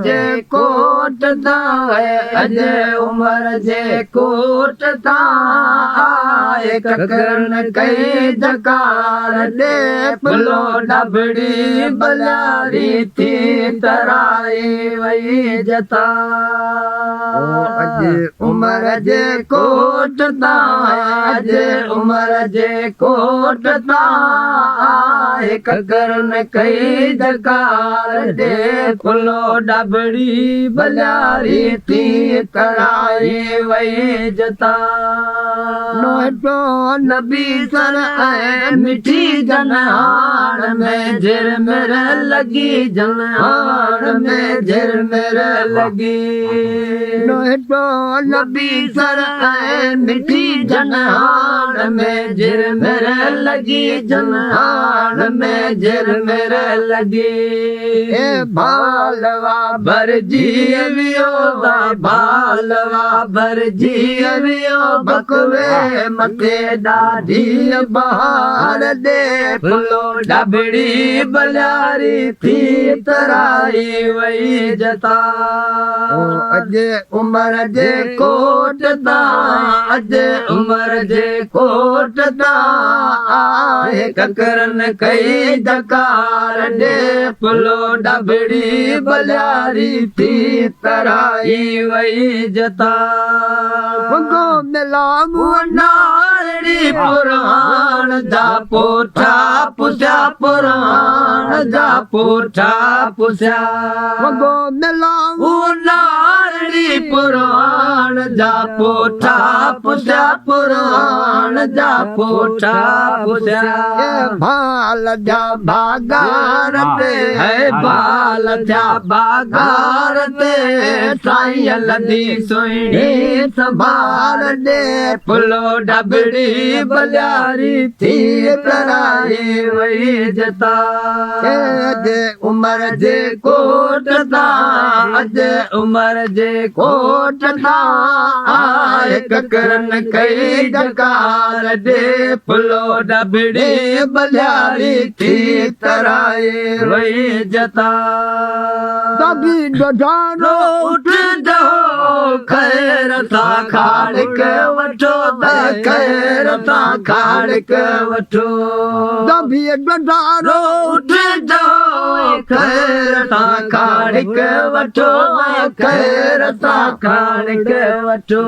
جي ڪوٽ تان اڄ عمر جي ڪوٽ تان آء ڪڪرن ڪئي ڌڪار ڏي پلو ڊڀڙي بلاري ٿي ترائي وئي جتا. اڄ عمر جي ڪوٽ تان اڄ عمر جي ڪوٽ تان آء ڪڪرن ڪئي ڌڪار ڏي پلو ڊڀڙي بلاري ٿي ترائي وئي جتا. نوٽو نبي سر ۽ مٺي جنهاڻ ۾ جھرمر لڳي جنهاڻ ۾ جھرمر لڳي. نوٽو نبي سر ۽ مٺي جنهاڻ ۾ جھرمر لڳي جنهاڻ ۾ جھرمر لڳي. اي ڀالوا ڀرجي ويو ڀالوا ڀرجي ويو بڪوي مٿي ڏاڍي بهار ڏي ڦلو ڊڀڙي بلياري ٿي ترائي وئي جتا. اڄ عمر جي ڪوٽ تان اڄ عمر جي ڪوٽ تان آهي ڪڪرن ڪئي ڌڪار ڏي ڦلو ڊڀڙي بلياري ٿي ترائي وئي جتا. ڦڳو ملا مون نارڙي پرهاڻ جا پوٺا پسيا پرهاڻ جا پوٺا پسيا. ڦڳو ملا مون نارڙي پرهاڻ جا پوٺا پسيا پرهاڻ جا پوٺا پسيا. ڀال جا ڀاڳار تي هي ڀال جا ڀاڳار تي سائين لڌي سهڻي سنڀال ڏي ڦلو ڊڀڙي بلياري ٿي ترائي وئي جتا. اڄ عمر جي ڪوٽ تان اڄ عمر جي ڪوٽ تان آء ڪڪرن ڪئي ڊڪار ڏي ڦلو ڊڀڙي بلياري ٿي ترائي وئي جتا. دٻي ڏوڍارو اٺ جهو خير سان کاڙڪ وٺو ته خير سان کاڙڪ وٺو. دٻي ڏوڍارو اٺ جهو خير سان کاڙڪ وٺو خير سان کاڙڪ وٺو.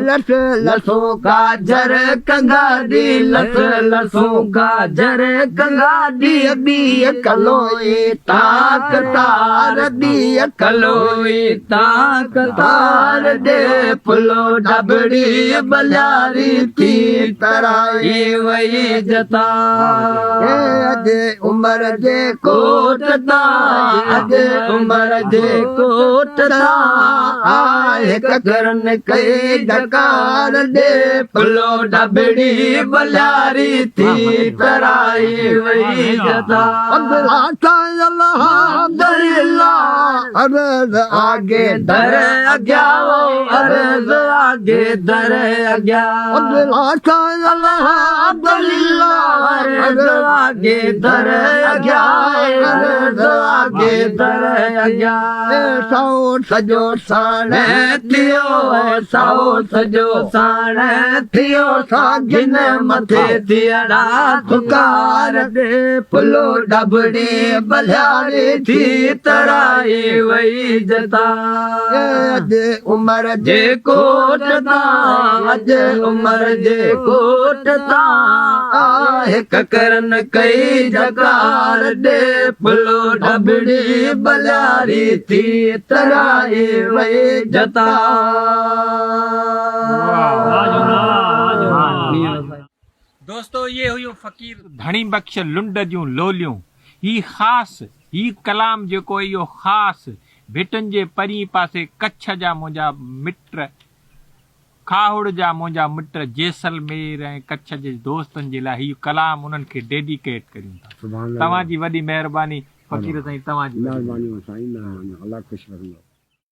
لس لسو گاجر ڪنگادي لس لسو گاجر ڪنگادي ٻي ڪلوئي تاڪ تار ٻي ڪلوئي تاڪ تار ڏي ڦلو ڊڀڙي بلياري ٿي ترائي وئي جتا. اڄ عمر جي ڪوٽ تان اڄ عمر جي ڪوٽ تان آء ڪڪرن ڪئي ڊڪار ڏي ڦلو ڊڀڙي بلياري ٿي ترائي وئي جتا. عرض آگي در اڳيا عرض آگي در اڳيا عرض آگي در اڳيا عرض آگي در اڳيا سائو سڄو ساڻ ٿيو سائو سڄو ساڻ ٿيو ساگن مٿي ٿيڙا ٿڪار ڏي ڦلو ڊڀڙي بلهاري ٿي ترائي وئي جتا. اڄ عمر جي ڪوٽ تان اڄ عمر جي ڪوٽ تان آهه ڪڪرن ڪئي جڪار ڏي ڦلو ڊڀڙي بلهاري ٿي ترائي وئي جتا. دوستو اهي هيون فقير ڌڻي بخش لنڊ جون لوليون. هي خاص هي ڪلام جيڪو اهو خاص ڀٽن جي پرين پاسي ڪڇ جا منهنجا مٽ کاهوڙ جا منهنجا مٽ جيسلمير ۽ ڪڇ جي دوستن جي لاء هي ڪلام انهن کي ڊيڊيڪيٽ ڪريون ٿا. توهان جي وڏي مهرباني فقير سائين توهان جي وڏي مهرباني. مهربانيون سائين مهربانيون الله خوش رکندو.